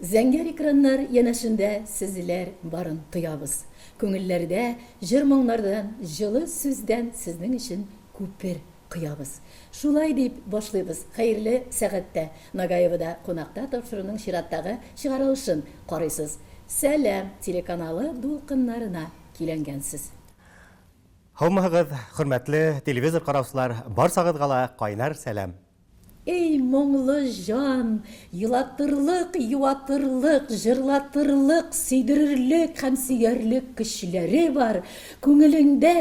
Зәңгәр экраннар янәшендә сезләр барын тоябыз. Күңелләрдә җыр-моңнардан, җылы сүздән сезнең өчен күпер коябыз. Шулай дип башлыйбыз хәерле сәгатьтә Нагаевода кунакта тапшыруның чираттагы чыгарылышын карыйсыз. Сәлам телеканалы дулкыннарына көйләнгәнсез. Һаумыһыгыз, хөрмәтле телевизор караучылар, барсагызга ла кайнар сәлам! Эй, моңлы җан, елатырлык, юатырлык, җырлатырлык, сөйдерерлек һәм сөярлек көчләре бар, күңелеңдә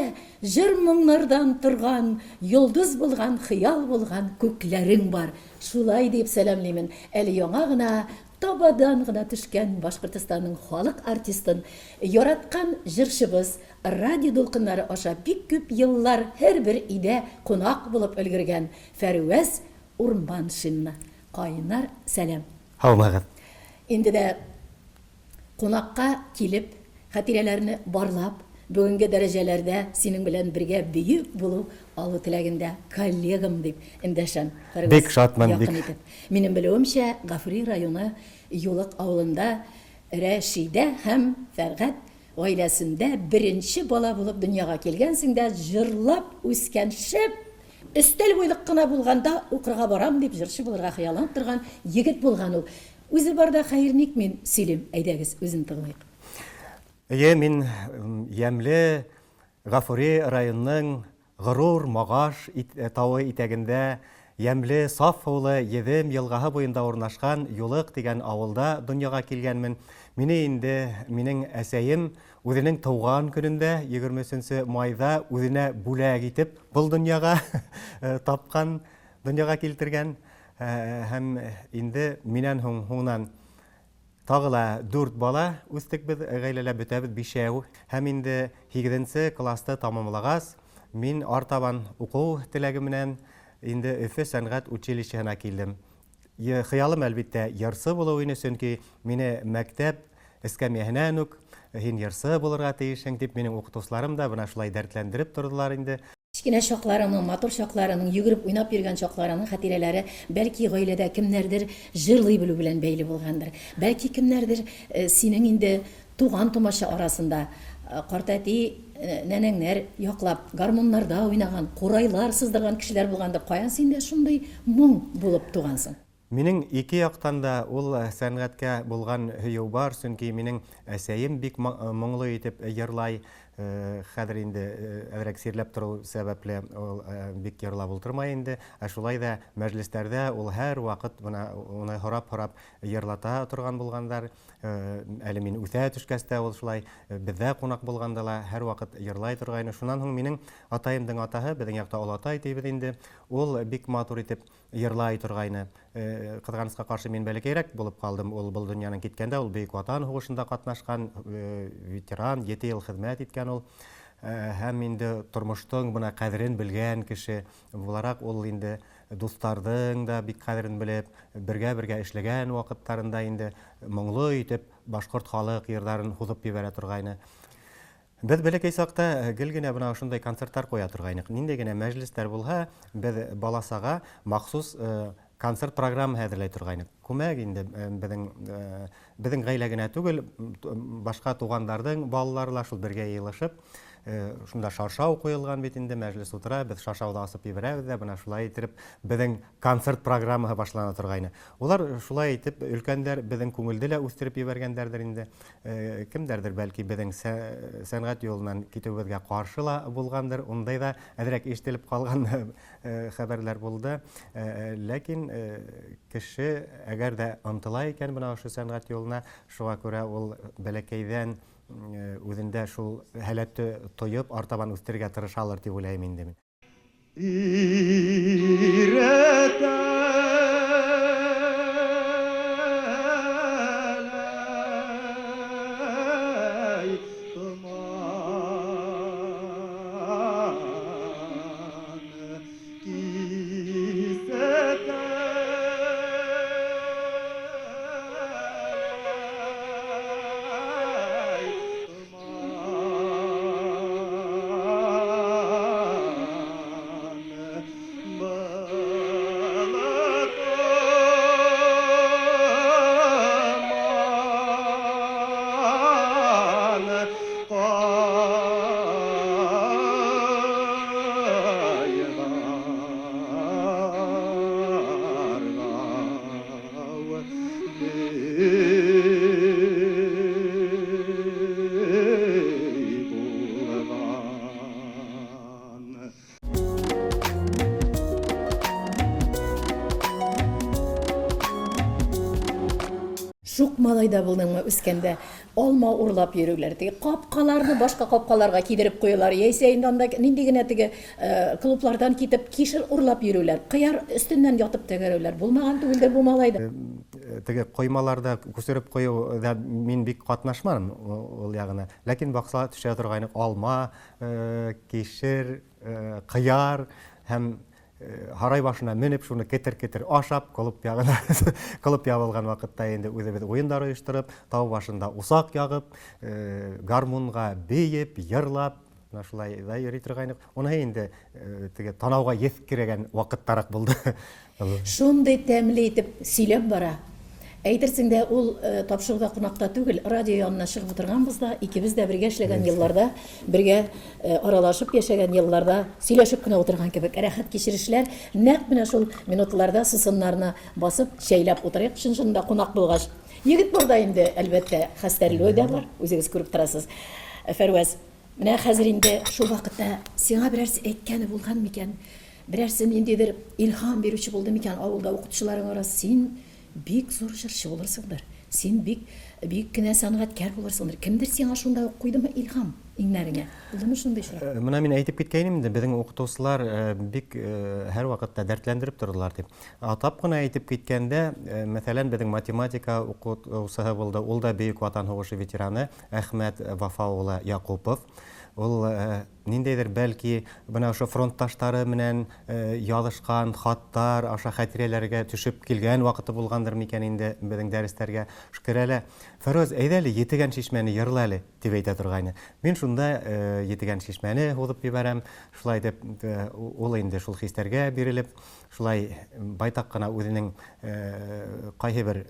җыр-моңнардан торган, йолдыз булган, хыял булган күкләрең бар. Шулай дип сәламлимен әле яңа гына табадан гына төшкән Башкортостанның халык артистын, яраткан җырчыбыз, радио дулкыннары аша бик күп еллар һәрбер өйдә кунак булып өлгергән Фәрвәз Урманшинны. Кайнар сәлам. Һаумыгыз. Инде дә кунакка килеп, хатирәләрне барлап, бүгенге дәрәҗәләрдә синең белән бергә бөек булу алу теләгендә, коллегам дип эндәшәм, Фәрвәз. Бик шатмын, якын бик. итеп. Минем белүемчә, Гафури районы Юлык авылында Рәшидә һәм Фәргать гаиләсендә беренче бала булып дөньяга килгәнсең дә, җырлап үскән шәп Өстәл буйлык кына булганда укырга барам дип җырчы булырга хыялланып торган егет булган ул. Үзе барда хәер ник мин сөйлим, әйдәгез үзен тыңлыйк. Әйе, мин ямьле Гафури районының горур Магаш тавы итәгендә, ямьле саф һаулы Едем елгаһы буенда урнашкан Юлык дигән авылда дөньяга килгәнмен. Мине инде минең әсәем Үзенең туган көнендә, 23 майда үзенә бүләк итеп был дөньяга тапкан, дөньяга килтергән. Һәм инде минән һуң һуңнан тагы ла дүрт бала үстек без, гаиләлә бөтәбез бишәү. Һәм инде һигезенче классты тамамлагас, мин артабан уку теләге менән инде Өфе сәнгать училищеһына килдем. Хыялым, әлбиттә, йырчы булу ине, чөнки мине мәктәп эскәмияһенән үк, Һин йырчы булырга тиешсең, дип, минем укытучыларым да менә шулай дәртләндереп тордылар инде. Кечкенә чакларының, матур чакларының, йөгереп уйнап йөргән чакларының хатирәләре, бәлки, гаиләдә кемнәрдер җырлый белү белән бәйле булгандыр. Бәлки, кемнәрдер синең инде туган-тумача арасында, картәти, нәнәңнәр яклап, гармуннарда уйнаган, курайлар сыздырган кешеләр булгандыр. Каян синдә шундый моң булып тугансың? Минең ике яктан да ул сәнгатькә булган һөю бар, чөнки минең әсәем бик моңлы итеп йырлай. Хәзер инде әзрәк чирләп тору сәбәпле ул бик йырлап утырмай инде. Ә шулай да мәҗлесләрдә ул һәрвакыт менә уны һорап-һорап йырлата торган булганнар. Әле мин үсә төшкәч тә ул шулай бездә кунак булганда ла һәрвакыт йырлай торгайны. Шуннан һуң минең атаемдың атаһы, безнең якта олатай дибез инде, ул бик матур итеп йырлай торгайны. Кызганыцка каршы мин бәләкәйрәк булып калдым. Ул был дөньяның киткәндә, ул Бөек Ватан һугышында катнашкан ветеран, 7 ел хезмәт иткән ул. Һәм инде тормыштың бына кадерен белгән кеше буларак ул инде Дуслардың да бик кадерен белеп, бергә-бергә эшләгән вакытларында инде моңлы итеп башкорт халык йырларын һузып җибәрә торгайны. Без бәләкәй чакта гел генә менә шундый концертлар куя торгайнык. Нинди генә мәҗлесләр булһа, без баласага махсус концерт программа әзерләй торгайнык. Күмәк инде безнең безнең гаилә генә түгел, башка туганнарның балалары ла шул бергә җыелышып, Шунда шаршау куелган бит инде, мәҗлес утыра, без шаршауны асып җибәрәбез дә, менә шулай итеп безнең концерт программаһы башлана торгайны. Улар шулай итеп өлкәннәр безнең күңелде лә үстереп җибәргәннәрдер инде. Кемдәрдер бәлки безнең сәнгать юлыннан китүебезгә каршы ла булгандыр, ундай да әзрәк ишетелеп калган хәбәрләр булды. Ләкин кеше әгәр дә омтыла икән менә шушы сәнгать юлына, шуңа күрә ул бәләкәйдән үзендә шул һәләтте тоеп, артабан үстерергә тырышалыр дип уйлыйм инде мин. Өйрәтәләй томан кисәтә. Шук малай да булдыңмы үскәндә? Алма урлап йөрүләр, теге капкаларны башка капкаларга кидереп куюлар, яисә инде анда нинди генә теге клублардан китеп кишер урлап йөрүләр, кыяр өстеннән ятып тәгәрәүләр булмаган түгелдер бу малайда. Теге коймаларда күчереп куюда мин бик катнашмадым ул ягына. Ләкин бакса төшә торган алма, кишер, кыяр һәм Һарай башына менеп, шуны кетер-кетер ашап, клуб ягына, клуб ябылган вакытта инде үзебез уеннар оештырып, тау башында усак ягып, гармунга биеп, йырлап, менә шулай да йөри торгайнык. Уныһы инде теге танауга ес кергән вакыттарак булды. Шундый тәмле итеп сөйләп бара. Әйтерсең дә, ул тапшыруда кунакта түгел, радио янына чыгып утырганбыз да, икебез дә бергә эшләгән елларда, бергә аралашып яшәгән елларда сөйләшеп кенә утырган кебек рәхәт кичерешләр. Нәкъ менә шул минутларда сусыннарны басып, чәйләп утырыйк, чын-чынында кунак булгач. Егет бар да инде, әлбәттә, хәстәрлеге дә бар, үзегез күреп торасыз. Фәрваз, менә хәзер инде шул вакытта сиңа берәрсе әйткәне булган микән? Берәрсе ниндидер илһам бирүче булды микән авылда укытучыларың арасы? Син бик зур җырчы булырсыңдыр, син бик бөек кенә сәнгатькәр булырсыңдыр. Кемдер сиңа шунда ук куйдымы илһам иңнәреңә? Булдымы шундый очрак? Менә мин әйтеп киткәйнем инде, безнең укытучылар бик һәрвакытта дәртләндереп тордылар дип. Атап кына әйтеп киткәндә, мәсәлән, безнең математика укытучысы булды, ул да Бөек Ватан сугышы ветераны Әхмәт Вафа улы Якупов. Ул Ниндәйдер, бәлки, менә шушы фронтташлары менән язышкан хатлар аша хәтирәләргә төшеп килгән вакыты булгандыр микән инде безнең дәресләргә. Керә лә, Фәрүз, әйдә әле, Етегән чишмәне йырла әле, дип әйтә торгайны. Мин шунда Етегән чишмәне һузып җибәрәм. Шулай итеп, ул инде шул хисләргә бирелеп, шулай байтак кына үзенең кайһыбер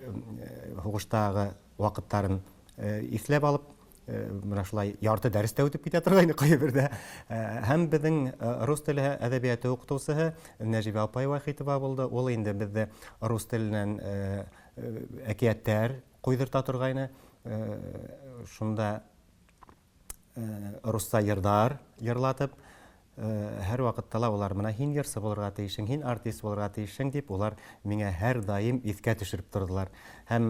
һугыштагы вакытларын исләп алып, менә шулай ярты дәрес тә үтеп китә торгайны кайбердә. Һәм безнең рус теле әдәбияты укытучысы Нәҗибә апай Вахитова булды. Ул инде безне рус теленнән әкиятләр куйдырта торгайны. Шунда русча йырдар йырлатып, һәрвакытта ла улар менә һин йырчы булырга тиешең, һин артист булырга тиешең дип, улар миңа һәрдаим искә төшереп тордылар. Һәм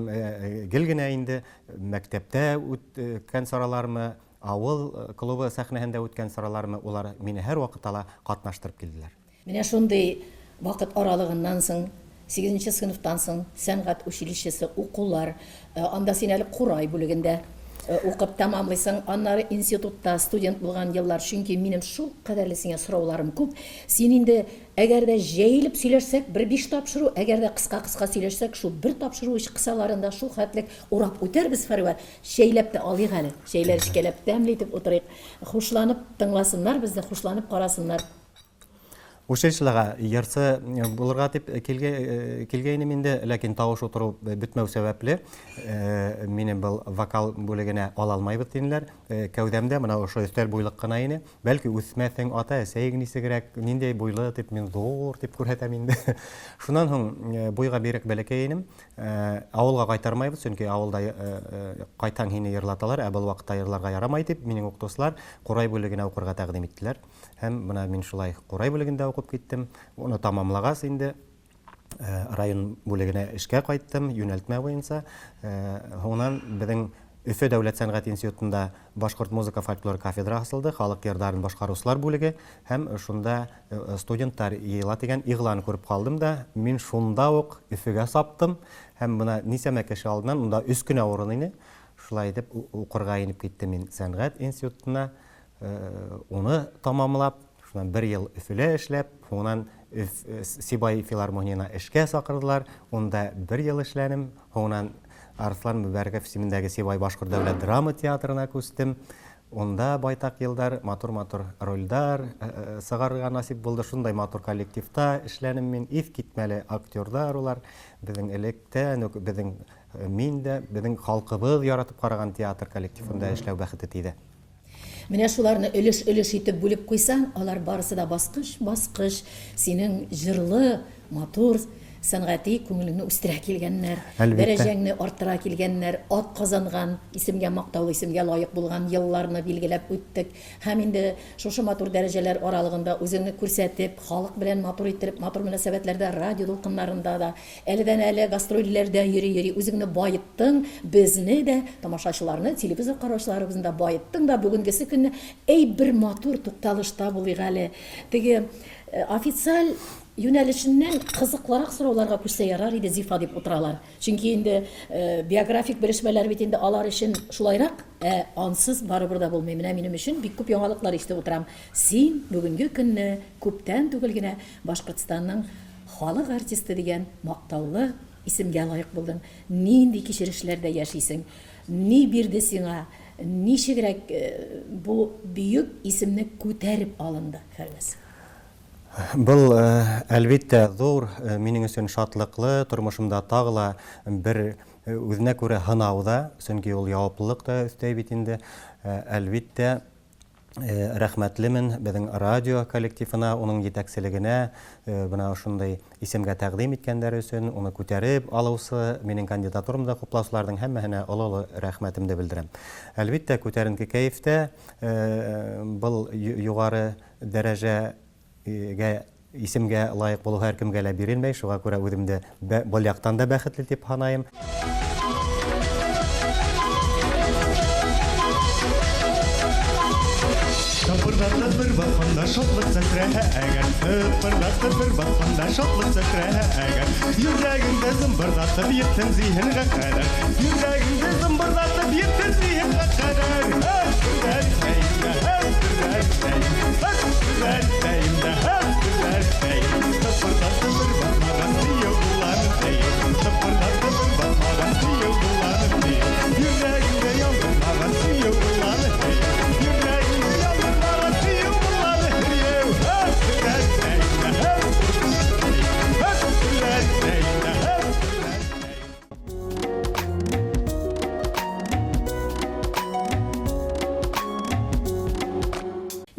гел генә инде мәктәптә үткән чаралармы, авыл клубы сәхнәһендә үткән чаралармы, улар мине һәрвакытта ла катнаштырып килделәр. Менә шундый вакыт аралыгыннан соң, сигезенче сыйныфтан соң, сәнгать училищесы, укулар, анда син әле курай бүлегендә укып тәмамлыйсың, аннары институтта студент булган еллар, чөнки минем шулкадәрле сиңа сорауларым күп. Син инде, әгәр дә җәелеп сөйләшсәк, бер биш тапшыру, әгәр дә кыска-кыска сөйләшсәк, шул бер тапшыру эч кысаларында шул хәтлек урап үтәрбез, Фәрвәр. Чәйләп тә алыйк әле, чәйләр эчкәләп тәмле итеп утырыйк. Хушланып тыңласыннар безне, хушланып карасыннар. Училищега йырчы булырга дип килгәйнем инде, ләкин тавыш утыру бетмәү сәбәпле, мине был вокал бүлегенә ала алмайбыз диделәр. Кәүдәмдә менә ошо өстәл буйлык кына ине. Бәлки үсмәсең, ата әсәең нисегрәк, ниндәй буйлы дип мин зур дип күрсәтәм инде. Шуннан һуң буйга бигрәк бәләкәй инем. Авылга кайтармайбыз, чөнки авылда кайтаң һине йырлаталар, ә был вакытта йырларга ярамай дип, минем укытучылар Курай бүлегенә укырга тәкъдим иттеләр. Һәм менә мин шулай Курай бүлегендә укып киттем. Уны тамамлагач инде район бүлегенә эшкә кайттым, юнәлтмә буенча. Һуңнан безнең Өфе дәүләт сәнгать институтында башкорт музыка фольклор кафедра ачылды, халык йырдарын башкаручылар бүлеге һәм шунда студентлар йыела дигән игълан күреп калдым да, мин шунда ук Өфегә саптым һәм менә ничәмә кеше алдыннан, монда өч кенә урын ине, шулай итеп укырга инеп киттем мин сәнгать институтына. Уны тамамлап, шуннан бер ел Өфелә эшләп, һуңнан Сибай филармонияна эшкә чакырдылар, унда бер ел эшләнем, һуңнан Арслан Мөбәрәков исемендәге Сибай башкорт дәүләт драма театрына күчтем. Унда байтак елдар матур-матур рольдар сыгарырга насип булды. Шундай матур коллективта эшләнем мин, искитмәле актердар улар. Безнең электән үк безнең мин дә, безнең халкыбыз яратып караган театр коллективында эшләү бәхете тиде. Менә шуларны өлеш-өлеш итеп бүлеп куйсаң, алар барысы да баскыч-баскыч синең җырлы, матур сәнгати күңелеңне үстерә килгәннәр, Әлбәттә. дәрәҗәңне арттыра килгәннәр, ат казанган исемгә, мактаулы исемгә лаек булган елларны билгеләп үттек. Һәм инде шушы матур дәрәҗәләр аралыгында үзеңне күрсәтеп, халык белән матур иттереп, матур мөнәсәбәтләрдә радио дулкыннарында да, әледән-әле гастрольләрдә йөри-йөри үзеңне баеттың, безне дә, тамашачыларны, телевизор караучыларыбызны да баеттың да, бүгенгесе көнне, әй, бер матур тукталышта булыйк әле. Теге официаль юнәлешеннән кызыклырак сорауларга күчсә ярар иде, Зифа дип утыралар. Чөнки инде биографик белешмәләр бит инде алар өчен шулайрак, ә ансыз барыбер дә булмый. Менә минем өчен бик күп яңалыклар ишетеп утырам. Син бүгенге көнне күптән түгел генә Башкортстанның халык артисты дигән мактаулы исемгә лаек булдың. Нинди кичерешләрдә яшисең? Ни бирде сиңа? Ничегрәк бу бөек исемне күтәреп алынды, Фәрваз? Был, әлбиттә, зур, минең өчен шатлыклы, тормышымда тагы ла бер үзенә күрә һынау да, чөнки ул яваплылык та өстәй бит инде. Әлбиттә, рәхмәтлемен безнең радио коллективына, уның җитәкчелегенә, менә шундый исемгә тәкъдим иткәннәре өчен, уны күтәреп алучы, минем кандидатурамны да хуплаучыларның һәммәһенә олы-олы рәхмәтемне белдерәм. Әлбиттә, күтәренке кәефтә, был югары дәрәҗәгә, исемгә лаек булу һәркемгә лә бирелмәй, шуңа күрә үземне был яктан да бәхетле дип һанаем. Тыпырдатып бер басканда шатлык сәкрәһә әгәр, Тыпырдатып бер басканда шатлык сәкрәһә әгәр, Йөрәгеңдә зымбырдатып йитсен зиһенгә кадәр, Йөрәгеңдә зымбырдатып йитсен зиһенгә кадәр.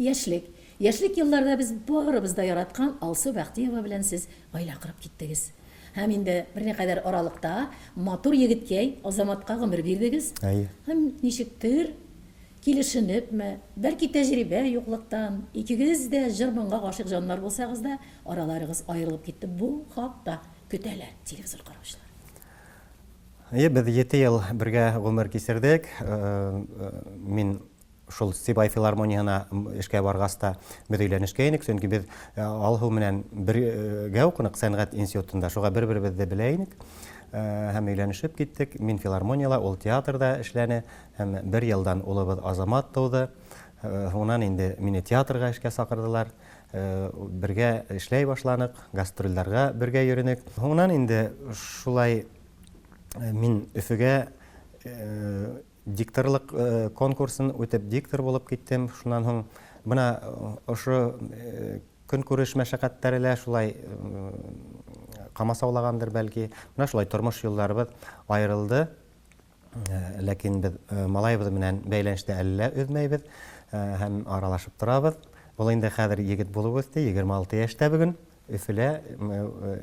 Яшьлек. Яшьлек елларда без барыбыз да яраткан Алсу Бәхтиева белән сез гаилә корып киттегез. Һәм инде берникадәр аралыкта матур егеткәй Азаматка гомер бирдегез. Әйе. Һәм ничектер, килешенепме, бәлки тәҗрибә юклыктан, икегез дә җыр-моңга гашыйк җаннар булсагыз да, араларыгыз аерылып китте. Бу хакта көтәләр телевизор караучылар. Әйе, без ете ел бергә гомер кичердек. Мин шул Сибай филармонияһына эшкә баргач та без өйләнешкәйнек, чөнки без Алһу менән бергә укынык сәнгать институтында, шуга бер-беребезне белә инек. Һәм өйләнешеп киттек. Мин филармонияла, ул театрда эшләне. Һәм бер елдан улыбыз Азамат туды. Һуңнан инде мине театрга эшкә чакырдылар. Бергә эшләй башланык, гастрольләргә бергә йөренек. Һуңнан инде шулай мин Өфегә дикторлык конкурсын үтеп, диктор булып киттем. Шуннан һуң менә ошо көнкүреш мәшәкатьләре лә шулай камасаулагандыр бәлки. Менә шулай тормыш юлларыбыз аерылды. Ләкин без малаебыз белән бәйләнештә әллә өзмәйбез һәм аралашып торабыз. Ул инде хәзер егет булып үсте, 26 яшьтә бүген, Өфелә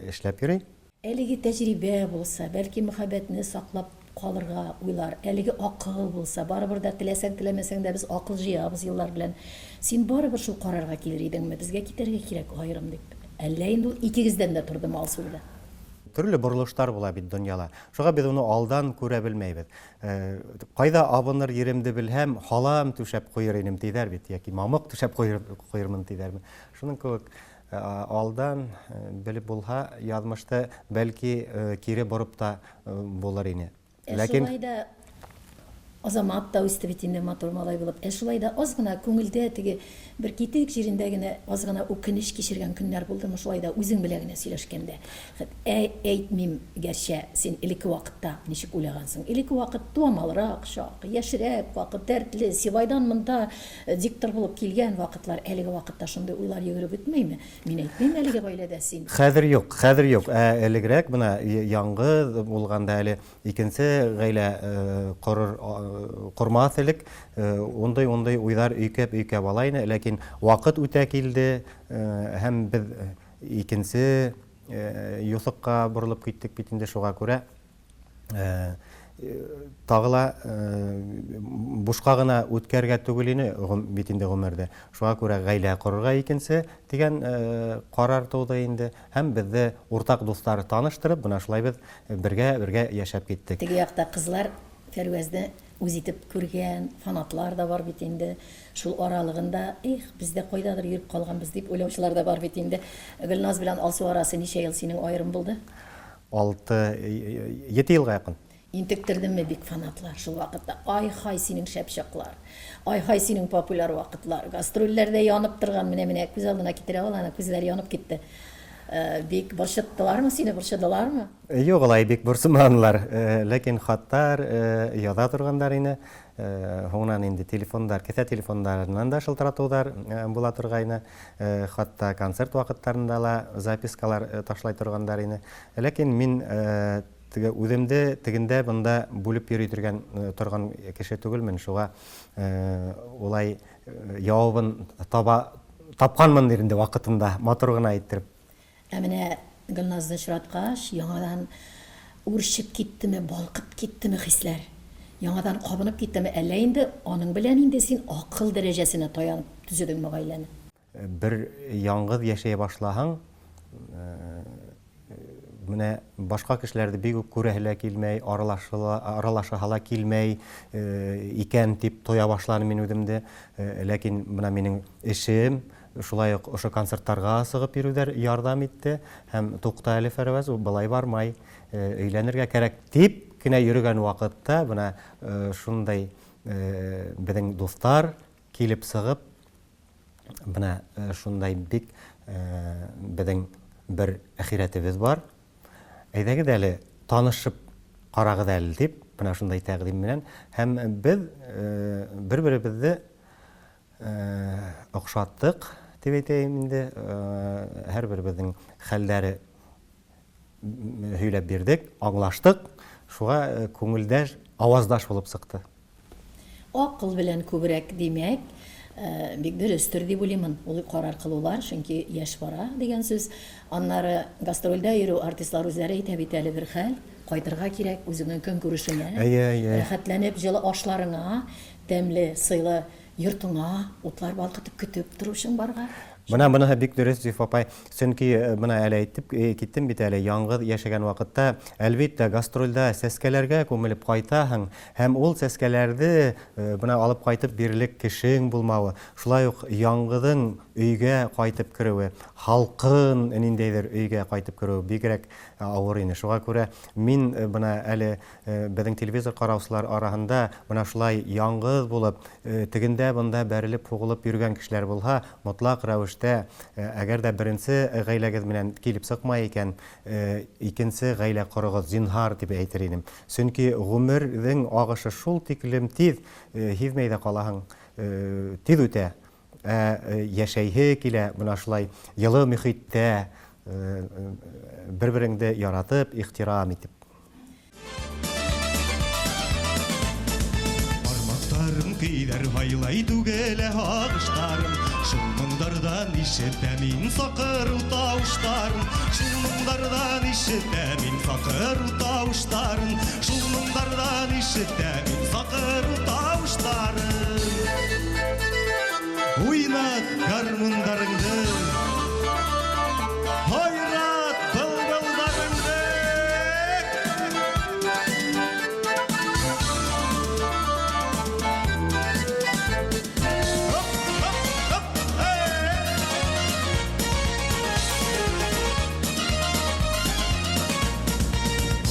эшләп йөри. Әлеге тәҗрибә булса, бәлки мөхәббәтне саклап калырга уйлар, әлеге акыл булса, барыбер дә теләсәң-теләмәсәң дә без акыл җыябыз еллар белән. Син барыбер шул карарга килер идеңме, безгә китәргә кирәк аерым дип? Әллә инде ул икегездән дә тордымы Алсу белән? Төрле борылышлар була бит дөньяда. Шуңа без уны алдан күрә белмәйбез. Кайда абыныр еремде белһәм, һалам түшәп куер инем диләр бит, яки мамык түшәп куермын диләрме. Шуның кебек алдан белеп булһа, язмышты бәлки кире борып та булыр ине. Ә шулай да Азамат та үсте бит инде матур малай булып. Ә шулай да аз гына күңелдә теге бер китек җирендә генә аз гына үкенеч кичергән көннәр булдымы шулай да үзең белән генә сөйләшкәндә? Хет ә әйтмим, гәрчә син элекке вакытта ничек уйлагансың. Элекке вакыт дуамалрак чак, яшьрәк вакыт, дәртле, Сибайдан монда диктор булып килгән вакытлар, әлеге вакытта шундый уйлар йөгереп үтмиме? Мин әйтмим әлеге гаиләдә син. Хәзер юк, хәзер юк. Ә элегрәк менә яңгыз булганда әле икенче гаилә корыр кормас элек ундый-ундый уйлар өйкәп-өйкәп ала ине. Ләкин вакыт үтә килде һәм без икенче. Юҫыкка борылып киттек бит инде, шуңа күрә тагы ла бушка гына үткәрергә түгел ине бит инде гомердә. Шуңа күрә гаилә корырга икенче дигән карар туды инде. Һәм безне уртак дуслар таныштырып, менә шулай без бергә-бергә яшәп киттек. Теге якта кызлар Фәрвәзне үз итеп күргән фанатлар да бар бит инде. Шул аралыгында, эх, без дә кайдадыр йөреп калганбыз дип уйлаучылар да бар бит инде. Гөлназ белән Алсу арасы ничә ел синең аерым булды? Алты, ете елга якын. Интектердеме бик фанатлар шул вакытта? Ай-һай синең шәп чаклар! Ай-һай синең популяр вакытлар! Гастрольләрдә янып торган, менә-менә күз алдына китерә ул аны, күзләр янып китте. Бик борчыттылармы сине, борчыдылармы? Юк, алай бик борчымадылар. Ләкин хатлар яза торганнар ине. Һуңнан инде телефоннар, кесә телефоннарыннан да шылтыратулар була торгайны. Хатта концерт вакытларында ла запискалар ташлай торганнар ине. Ләкин мин теге үземде тегендә-монда бүлеп йөри торган торган кеше түгелмен. Шуңа улай җавабын таба тапканмындыр инде вакытында, матур гына иттереп. Ә менә Гөлназны очраткач, яңадан үрчеп киттеме, балкып киттеме хисләр? Яңадан кабынып киттеме, әллә инде аның белән инде син акыл дәрәҗәсенә таянып төзедеңме гаиләне? Бер яңгыз яшәй башлаһаң, менә башка кешеләрне бик үк күрәһе лә килмәй, аралашаһы ла килмәй икән дип тоя башладым мин үземне. Ләкин менә минем эшем, Шулай ук ошо концертларга чыгып йөрүләр ярдәм итте һәм тукта әле, Фәрваз, ул болай бармай, өйләнергә кәрәк дип кенә йөргән вакытта менә шундый безнең дуслар килеп чыгып, менә шундай бик безнең бер әхирәтебез бар, әйдәгез әле танышып карагыз әле дип, менә шундай тәкъдим белән һәм без бер-беребезне Охшаттык, дип әйтәем инде. Һәрберебезнең хәлләре һөйләп бирдек, аңлаштык. Шуңа күңелдәш, аваздаш булып чыкты. Акыл белән күбрәк, димәк, бик дөрестер дип уйлыймын ул карар кылулар, чөнки яшь бара дигән сүз. Аннары гастрольдә йөрү, артистлар үзләре әйтә бит әле бер хәл, кайтырга кирәк үзеңнең көнкүрешеңә, рәхәтләнеп җылы ашларыңа, Тәмле, сыйлы йортыңа утлар балкытып көтеп торучың барга. Менә монысы бик дөрес, Зифа апай. Чөнки менә әле әйтеп киттем бит әле, яңгыз яшәгән вакытта, әлбиттә, гастрольдә сәскәләргә күмелеп кайтаһың һәм ул сәскәләрде менә алып кайтып бирерлек кешең булмавы, шулай ук яңгызың өйгә кайтып керүе, һалкын ниндәйдер өйгә кайтып керүе бигрәк авыр ине. Шуңа күрә мин менә әле Безнең телевизор караучылар араһында менә шулай яңгыз булып, тегендә-монда бәрелеп-сугылып йөргән кешеләр булһа, мотлак рәвештә, әгәр дә беренче гаиләгез белән килеп чыкмай икән, икенче гаилә корыгыз, зинһар, дип әйтер идем. Чөнки гомернең агышы шул тиклем тиз, һизмәй дә калаһың, тиз үтә. Ә яшәйһе килә менә шулай елы мөхиттә, бер-береңде яратып, ихтирам итеп. Бармакларым көйләр һайлай түгелә агышларым Шул моңдардан ишетәм мин сакыру тавышларын Шул моңдардан ишетәм мин сакыру тавышларын Шул моңдардан ишетәм мин сакыру тавышларын Уйнат гармундарыңды Һайрат былбылларыңды Хоп, хоп, хоп, эй!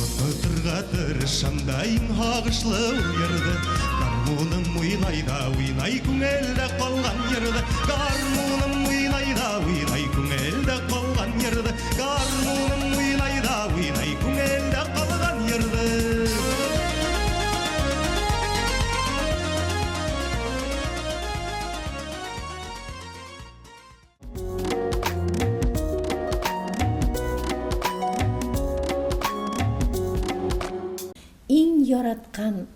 Онытырга тырышам да иң һагышлы ул йырды. Гармуным уйнай да уйнай күңелдә калган йырды. Гармуным уйнай да уйнай күңелдә калган йырды. Гармуным уйнай да уйнай күңелдә калган йырды. Иң яраткан,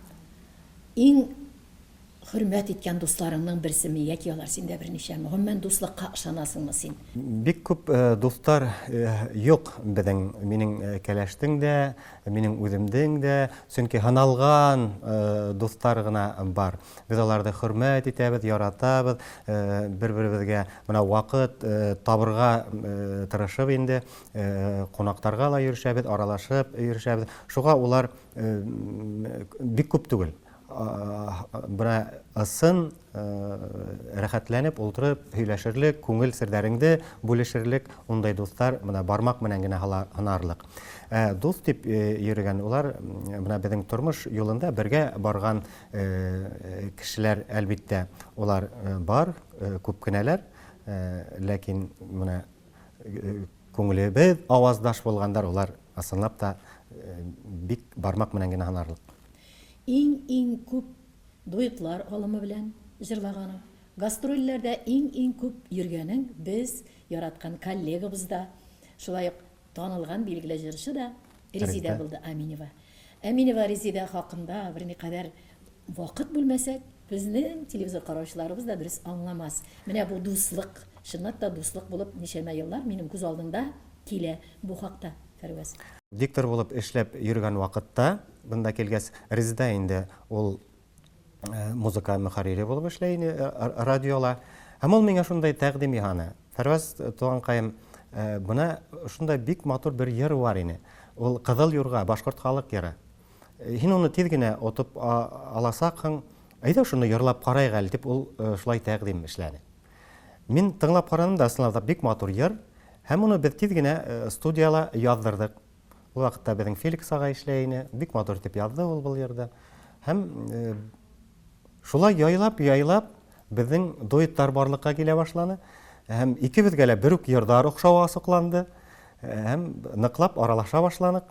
иң хөрмәт иткән дусларыңның берсеме яки алар синдә берничәме? Гомумән, дуслыкка ышанасыңмы син? Бик күп дуслар юк безнең, минем кәләштең дә, минем үземдең дә, чөнки һыналган дуслар гына бар. Без аларны хөрмәт итәбез, яратабыз, бер-беребезгә менә вакыт табырга тырышып инде, кунакларга ла йөрешәбез, аралашып йөрешәбез. Шуга улар бик күп түгел. Менә ысын рәхәтләнеп утырып һөйләшерлек, күңел сердәреңде бүлешерлек ундай дуслар менә бармак менән генә һынарлык. Ә дус дип йөрегән улар менә безнең тормыш юлында бергә барган кешеләр, әлбиттә, улар бар, күп кенәләр, ләкин менә күңелебез аваздаш булгандар, улар ысынлап та бик бармак менән генә һынарлык. Иң-иң күп дуэтлар алымы белән җырлаганың, гастрольләрдә иң-иң күп йөргәнең без яраткан коллегабыз да, шулай ук танылган билгеле җырчы да Резидә булды Әминева. Әминева Резидә хакында берникадәр вакыт бүлмәсәк, безнең телевизор караучыларыбыз да дөрес аңламас. Менә бу дуслык, чынлап та дуслык булып ничәмә еллар минем күз алдында килә. Бу хакта, Фәрваз. Диктор булып эшләп йөргән вакытта, бында килгәс, Резеда инде ул музыка мөхәррире булып эшләй иде радиола. Һәм ул миңа шундай тәкъдим яһаны. Фәрваз туганкаем, менә шундай бик матур бер йыр бар ине. Ул Кызыл юрга, башкорт халык йыры. Һин уны тиз генә отып аласакһың, әйдә шуны йырлап карайык әле, дип ул шулай тәкъдим эшләде. Мин тыңлап карадым да, ысынлап та бик матур йыр. Һәм моны без тиз генә студияла яздырдык. Ул вакытта безнең Феликс агай эшләй ине. Бик матур итеп язды ул был йырды. Һәм шулай яйлап-яйлап безнең дуэтлар барлыкка килә башланы. Һәм икебезгә лә бер үк йырдар охшавы асыкланды. Һәм ныклап аралаша башланык.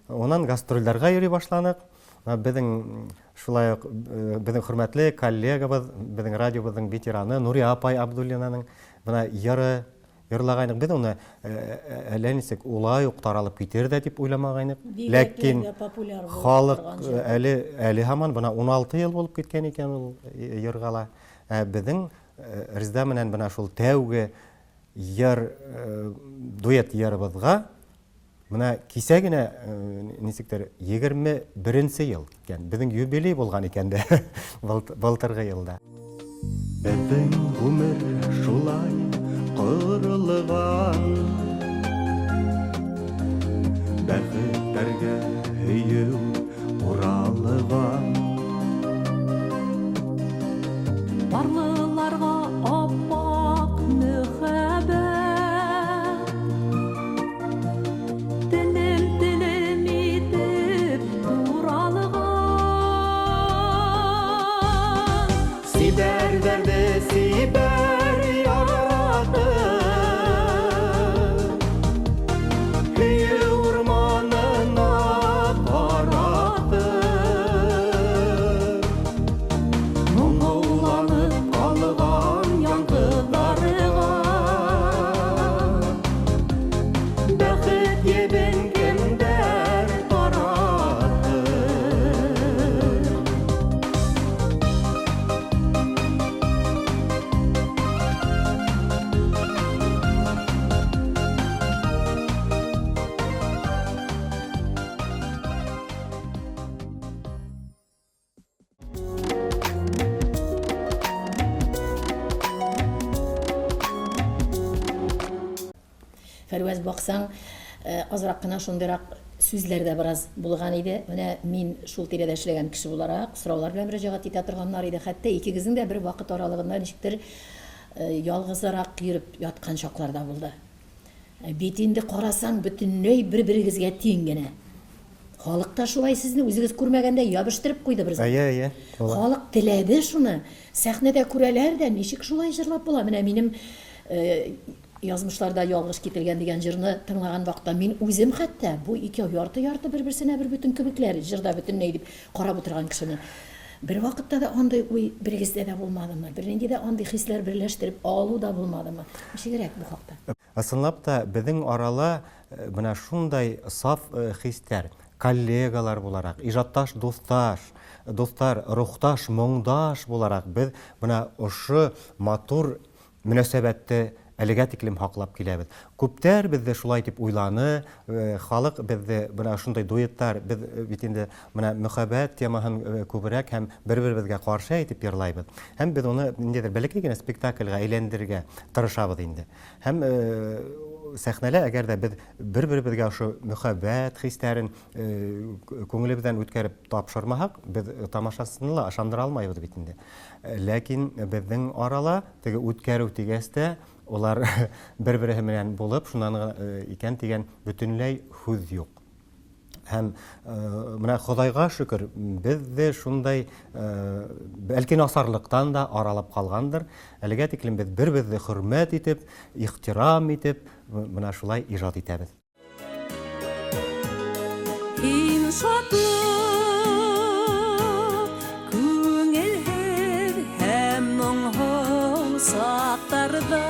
Унан гастрольләргә йөри башланык. Безнең шулай ук безнең хөрмәтле коллегабыз, безнең радиобызның ветераны Нурия апай Абдуллинаның менә йыры йырлагайнык. Без аны әллә ничек улай ук таралып китер дә дип уйламагайнык. Ләкин халык әле әле һаман менә 16 ел булып киткән икән ул йыргала. Ә безнең Резда белән менә шул тәүге йыр дуэт йырыбызга Менә кисә генә ничектер 21 ел киткән. Безнең юбилей булган икән дә былтыргы елда. Безнең гомер шулай корылган. Бәхетләргә һөю уралган. Парлыларга ап-ак мөхәббәт. Телем-телем итеп туралган. Сибәр дәрде сибәр яратып, Көе урманына каратып. Моңауланып калган яңгызларга Бәхет ебен кемдер таратыр. Фәрвәз баксаң, э, азрак кына шундыйрак сүзләр дә бераз булган иде. Менә мин шул тирәдә эшләгән кеше буларак, сораулар белән мөрәҗәгать итә торганнар иде. Хәтта икегезнең дә бер вакыт аралыгында ничектер э, ялгызырак йөреп яткан чаклар да булды. Ә бит инде карасаң, бөтенләй бер-берегезгә тиң генә. Халык та шулай сезне үзегез күрмәгәндә ябыштырып куйды бер Әйе, әйе. Була. Халык теләде шуны. Сәхнәдә күрәләр дә, ничек шулай җырлап була? Менә минем э, Язмышларда ялгыш кителгән дигән җырны тыңлаган вакытта мин үзем хәтта бу икәү ярты-ярты бер-берсенә бер бөтен кебекләр, җырда бөтенләй дип карап утырган кешене. Бер вакытта да андый уй берегездә дә булмадымы? Бернинди дә андый хисләр берләштереп алу да булмадымы? Ничегрәк бу хакта? Ысынлап та, безнең арала менә шундай саф хисләр. коллегалар буларак, иҗатташ дусташ, дуслар, рухташ, моңдаш буларак без менә ошо матур мөнәсәбәтте әлегә тиклем һаклап киләбез. Күптәр безде шулай дип уйланы, халык безде менә шундый дуэтлар, без бит инде менә мөхәббәт темаһын күбрәк һәм бер-беребезгә каршы әйтеп йырлайбыз. Һәм без аны ниндидер бәләкәй генә спектакльгә әйләндерергә тырышабыз инде. Һәм сәхнәлә, әгәр дә без бер-беребезгә ошо мөхәббәт хисләрен күңелебездән үткәреп тапшырмасак, без тамашачыны ла ышандыра алмайбыз бит инде. Ләкин безнең арала теге үткәрү дигәч тә, алар бер-береһе белән булып, шуннан икән дигән бөтенләй һүз юк. Һәм менә Ходайга шөкер, без дә шундай, бәлки насарлыктан да аралап калгандыр. Әлегә тиклем без бер-безне хөрмәт итеп, ихтирам итеп, менә шулай иҗат итәбез. Һин шатлык, күңелһез һәм моңһу сакларда.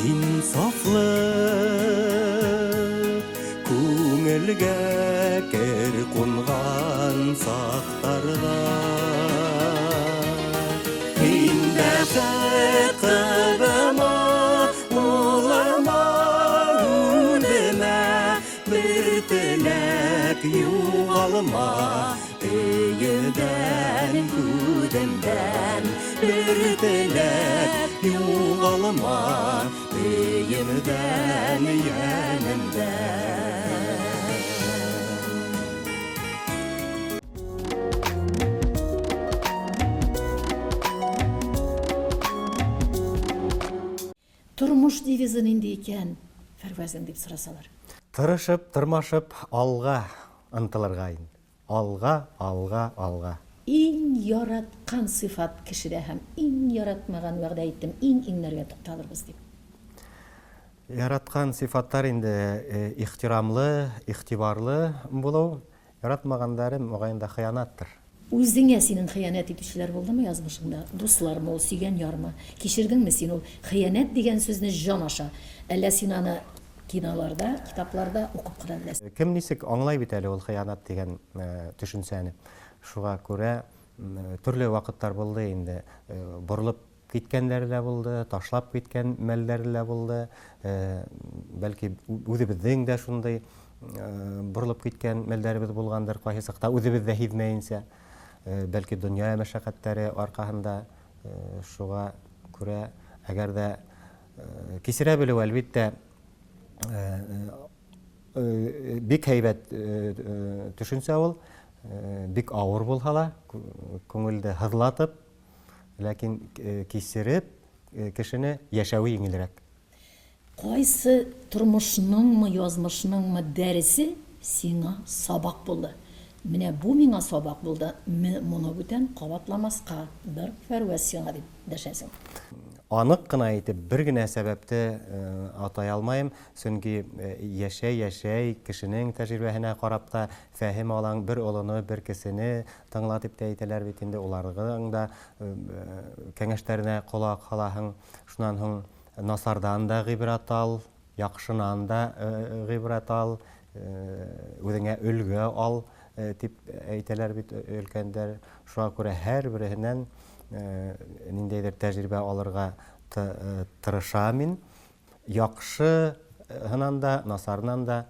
Инсафлык күңелгә кер кунган сакларда. Һин бәхет кызыма, улыма, үлемә, бер теләк югалма. Өемдән, күземдән бер теләк югалма, өемдән, янымдән. Тормыш девизы нинди икән, Фәрвазең, дип сорасалар. Тырышып, тырмашып, алга ынтылырга инде. Алга, алга, алга. Иң яраткан сыйфат кешедә һәм иң яратмаган, вәгъдә иттем, иң-иңнәргә тукталырбыз дип. Яраткан сыйфатлар инде ихтирамлы, игътибарлы булу. Яратмагандары, мөгаен да, хыянаттыр. Үзеңә синең хыянәт итүчеләр булдымы язмышыңда? Дуслармы ул, сөйгән ярмы? Кичердеңме син ул хыянәт дигән сүзне җан аша? Әллә син аны киноларда, китапларда укып кына беләсең? Кем ничек аңлай бит әле ул хыянәт дигән төшенчәне. Шуңа күрә төрле вакытлар булды инде. Борылып Киткәннәре дә булды, ташлап киткән мәлләре дә булды. Бәлки, үзебезнең дә шундый борылып киткән мәлләребез булгандыр, кайсы чакта үзебез дә һизмәенчә. Бәлки, дөнья мәшәкатьләре аркасында. Шуңа күрә, әгәр дә кичерә белү, әлбиттә, бик һәйбәт төшенчә ул, бик авыр булса да, күңелде һызлатып, Ләкин кичереп кешене яшәве җиңелрәк. Кайсы тормышныңмы, язмышныңмы дәресе сиңа сабак булды? Менә бу миңа сабак булды, моны бүтән кабатламаска, дыр Фәрваз сиңа дип дәшәсең. Анык кына итеп бер генә сәбәпте атай алмаем, чөнки яшәй-яшәй кешенең тәҗрибәһенә карап та фәһем алаң, бер олыны, бер кесене Тыңла дип тә әйтәләр бит инде, уларның да кәңәшләренә колак һалаһың. Шуннан һуң насардан да гыйбрәт ал, яхшынан да гыйбрәт ал, үзеңә өлге ал дип әйтәләр бит өлкәннәр. Шуңа күрә һәрбересеннән ниндәйдер тәҗрибә алырга тырыша мин. Яхшыһынан да, насарынан да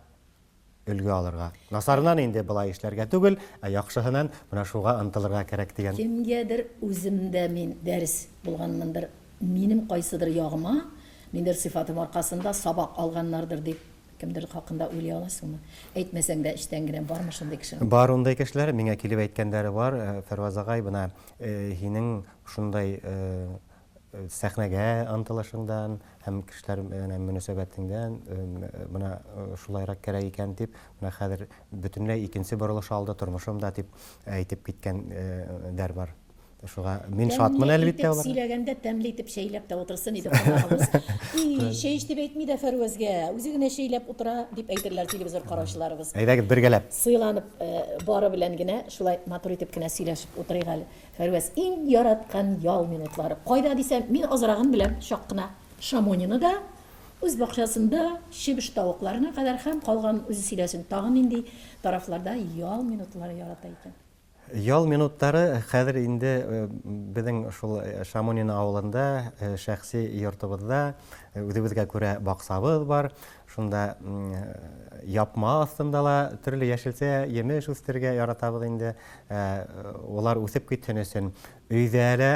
өлге алырга. Насарыннан инде болай эшләргә түгел, ә яхшыһынан менә шуга ынтылырга кәрәк дигән. Кемгәдер үзем дә мин дәрес булганмындыр, минем кайсыдыр ягыма, ниндидер сыйфатым аркасында сабак алганнардыр дип кемдер хакында уйлый аласыңмы? Әйтмәсәң дә эчтән генә бармы шундый кеше? Бар ундый кешеләр, миңа килеп әйткәннәре бар, Фәрваз агай, менә һинең шундай Сәхнәгә ынтылышыңдан һәм кешеләр белән мөнәсәбәтеңдән менә шулайрак кәрәк икән дип, менә хәзер бөтенләй икенче борылыш алды тормышым да дип әйтеп киткәннәр бар. Шуга мин шатмын, әлбиттә, аларга. Сөйләгәндә тәмле итеп чәйләп тә утырсын иде кунагыбыз. И, чәй эч дип әйтми дә Фәрвәзгә, үзе генә чәйләп утыра, дип әйтерләр телевизор караучыларыбыз. Әйдәгез, бергәләп. Сыйланып бары белән генә шулай матур итеп кенә сөйләшеп утырыйк әле. Фәрвәз, иң яраткан ял минутлары кайда дисәм, мин азрагын беләм, чак кына Шамонино да. Үз бакчасында чебеш-тавыкларына кадәр һәм калганын үзе сөйләсен. Тагын нинди тарафларда ял минутлары ярата икән? Ял минутлары хәзер инде безнең шул Шамонино авылында шәхси йортыбызда үзебезгә күрә баксабыз бар. Шунда япма астында ла төрле яшелчә, емеш үстерергә яратабыз инде. Улар үсеп китсен өчен өйдә лә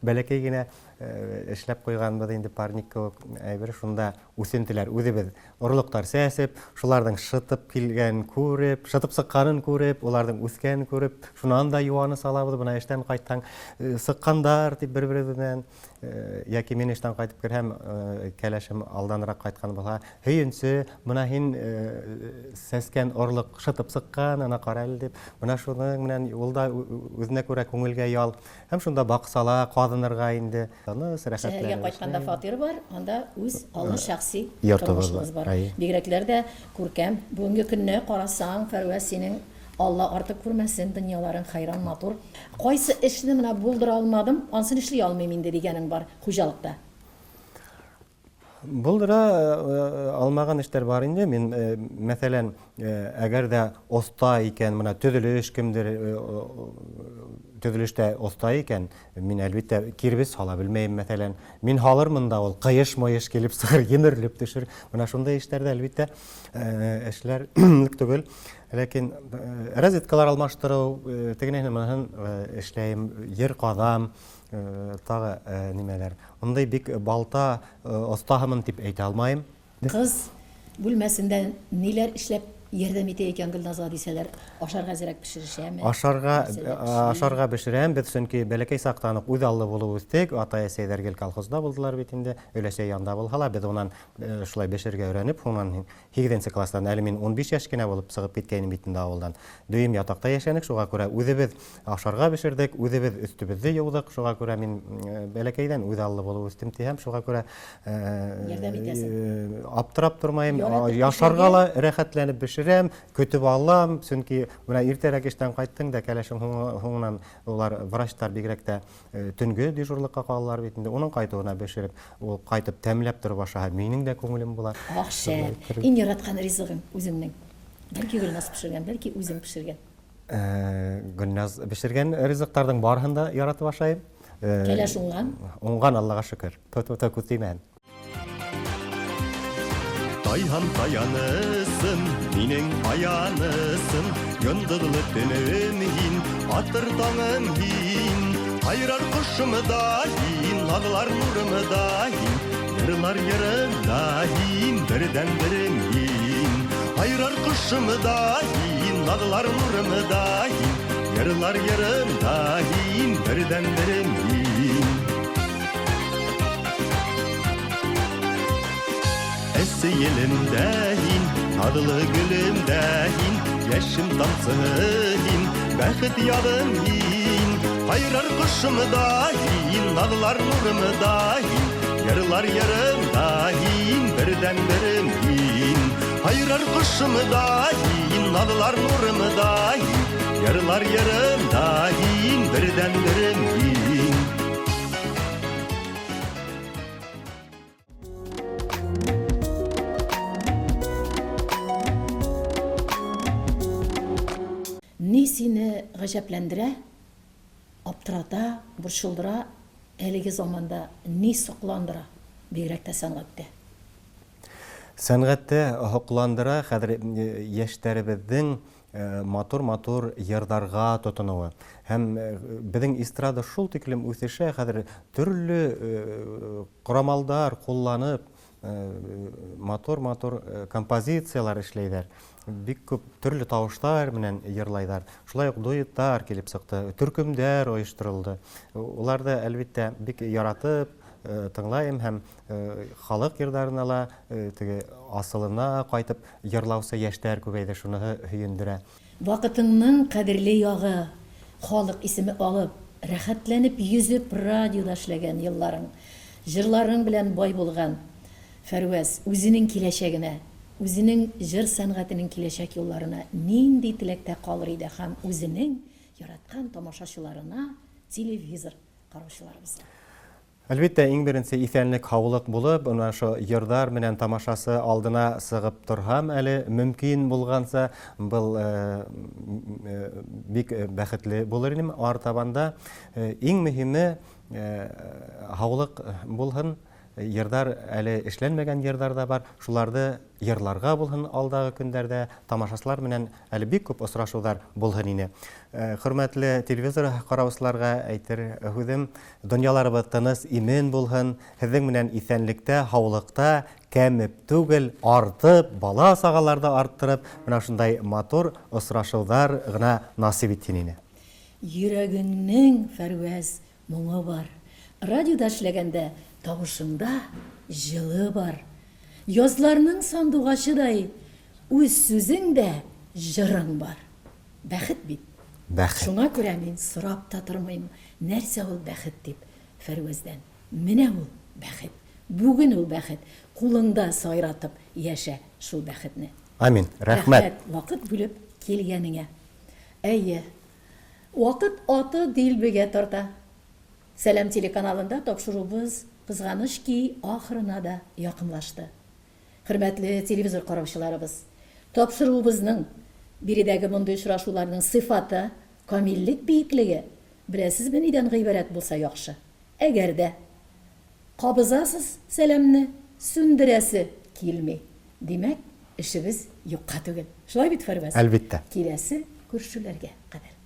бәләкәй генә Эшләп куйганбыз инде парник кебек әйбер, шунда үсентеләр үзебез орлыклар сәсеп, шуларның шытып килгән күреп, шытып сыкканын күреп, уларның үскәнен күреп, шуннан да юаны салабыз, менә эштән кайтсаң, сыккандар дип бер-беребез белән, яки мин эштән кайтып керһәм, кәләшем алданрак кайткан булса, һөенче, менә һин сәскән орлык шытып сыккан, ана кара әле дип, менә шуның белән ул да үзенә күрә күңелгә ял. Һәм шунда баксала, казынырга инде. Тыныч, Шәһәргә рәхәтләнеп кайтканда эшлим. фатир бар, анда үз аллы шәхси Йортыбыз тормышыгыз бар, бар. әйе. Бигрәкләр дә күркәм. Бүгенге көнне карасаң, Фәрваз, синең Алла артык күрмәсен, дөньяларың хәйран матур. Кайсы эшне менә булдыра алмадым, ансын эшли алмыйм инде дигәнең бар хуҗалыкта? Булдыра алмаган эшләр бар инде. Мин, мәсәлән, әгәр дә оста икән, менә төзелеш кемдер төзелештә оста икән, мин әлбәттә кирбез сала белмәем, мәсәлән. Мин һалырмын да ул кыеш-мыеш килеп чыгыр, емерлеп төшер. Менә шундый эшләрдә әлбәттә эшләр түгел. Ләкин розеткалар алмаштыру, тегене-монысын эшләем, ер казам, Тагы нимәләр? Мондый бик балта остаһымын дип әйтә алмаем. Кыз бүлмәсендә ниләр эшләп ярдәм итә икән Гөлназга дисәләр, ашарга әзрәк пешерешәме? Ашарга, ашарга пешерәм без, чөнки бәләкәй чактан ук үзаллы булып үстек. Атай-әсәйләр гел колхозда булдылар бит инде. Өләсәй янда булһа ла, без унан шулай пешерергә өйрәнеп, шуннан Һигезенче класстан, әле мин 15 яшь кенә булып чыгып киткәйнем бит инде авылдан. Дөем ятакта яшәнек, шуңа күрә үзебез ашарга пешердек, үзебез өстебезне юдык, шуңа күрә мин бәләкәйдән үзаллы булып үстем дисәм, шуңа күрә Ярдәм итәсең. Аптырап тормыйм, ашарга ла рәхәтләнеп пешерәм, көтеп алам, чөнки менә иртәрәк эштән кайттың да, кәләшең һуңыннан улар врачлар бигрәк тә Төнге дежурлыкка калалар бит инде. Уның кайтуына бешереп, ул кайтып тәмләп торып ашаһа, минең дә күңелем була. Ах, шәп! Иң яраткан ризыгың үзеңнең? Бәлки Гөлназ пешергән, бәлки үзең пешергән. Гөлназ пешергән ризыкларның барысын да яратып ашайм. Кәләш уңган? Уңган, Аллага шөкер. Тө-тө-тө, күз тимәһен. Тайһам таянысым, минең аянысым, Йондоҙло төнөм һин, атыр таңым һин. Һайрар ҡошом да һин, наҙлар нурым да һин, Йырлар йырым да һин, берҙән-берем һин. Һайрар ҡошом да һин, наҙлар нурым да һин, Йырлар йырым да һин, берҙән-берем һин. Эссе елемдә һин, наҙлы гөлемдә һин, Йәшем тамсыһы һин, бәхет ядым һин. Һайрар ҡошом да һин, наҙлар нурым да һин, Йырлар йырым да һин, берҙән-берем һин. Һайрар ҡошом да һин, наҙлар нурым да һин, Йырлар йырым да һин, берҙән-берем һин. Ни сине гаҗәпләндерә, аптырата, борчылдыра, әлеге заманда ни сокландыра, бигрәк тә сәнгатьтә? Сәнгатьтә һокландыра хәзер яшьтәребезнең матур-матур йырдарга тотынуы. Һәм безнең эстрада шул тиклем үсешә, хәзер төрле корамалдар кулланып, матур-матур композицияләр эшләйләр. Бик күп төрле тавышлар белән йырлайлар. Шулай ук дуэтлар килеп чыкты, төркемдәр оештырылды. Улар да, әлбиттә, бик яратып тыңлайым һәм халык йырдарына ла теге асылына кайтып Йырлаучы яшьләр күбәйде, шуныһы һөендерә. Вакытыңның кадерле ягы, халык исеме алып, рәхәтләнеп йөзеп радиода эшләгән елларың, җырларың белән бай булган Фәрваз үзенең киләчәгенә, үзенең җыр сәнгатенең киләчәк юлларына нинди теләктә калыр иде һәм үзенең яраткан тамашачыларына, телевизор караучыларыбызга? Әлбиттә, иң беренче исәнлек, һаулык булып, менә шул йырдар менән тамашасы алдына сыгып торһам әле, мөмкин булганча, был бик бәхетле булыр идем артабан да. Иң мөһиме, һаулык булһын, йырдар әле эшләнмәгән йырдар да бар, шуларды йырларга булһын алдагы көндәрдә, тамашачылар менән әле бик күп очрашулар булһын ине. Хөрмәтле телевизор караучыларга әйтер һүзем, дөньяларыбыз тыныч, имин булһын, һезнең менән исәнлектә, һаулыкта, кәмеп түгел, артып, бала-чагалар да арттырып, менә шундай матур очрашулар гына насыйп итсен ине. Йөрәгеңнең, Фәрвәз, моңы бар. Радиода эшләгәндә тавышыңда җылы бар. Язларның сандугачыдай үз сүзең дә җырың бар. Бәхет бит. Бәхет. Шуңа күрә мин сорап та тормыйм, нәрсә ул бәхет дип Фәрвәздән. Менә ул бәхет. Бүген ул бәхет. Кулыңда сайратып яшә шул бәхетне. Амин. Рәхмәт. Рәхмәт вакыт бүлеп килгәнеңә. Әйе. Вакыт аты дилбегә тарта. Сәлам телеканалында тапшыруыбыз, кызганыч ки, ахырына да якынлашты. Хөрмәтле телевизор караучыларыбыз, тапшыруыбызның, биредәге мондый очрашуларның сыйфаты, камиллек биеклеге, беләсезме нидән гыйбарәт булса яхшы? Әгәр дә кабызасыз Сәламне, сүндерәсе килми. Димәк, эшебез юкка түгел. Шулай бит, Фәрваз? Әлбиттә. Киләсе күрешүләргә кадәр.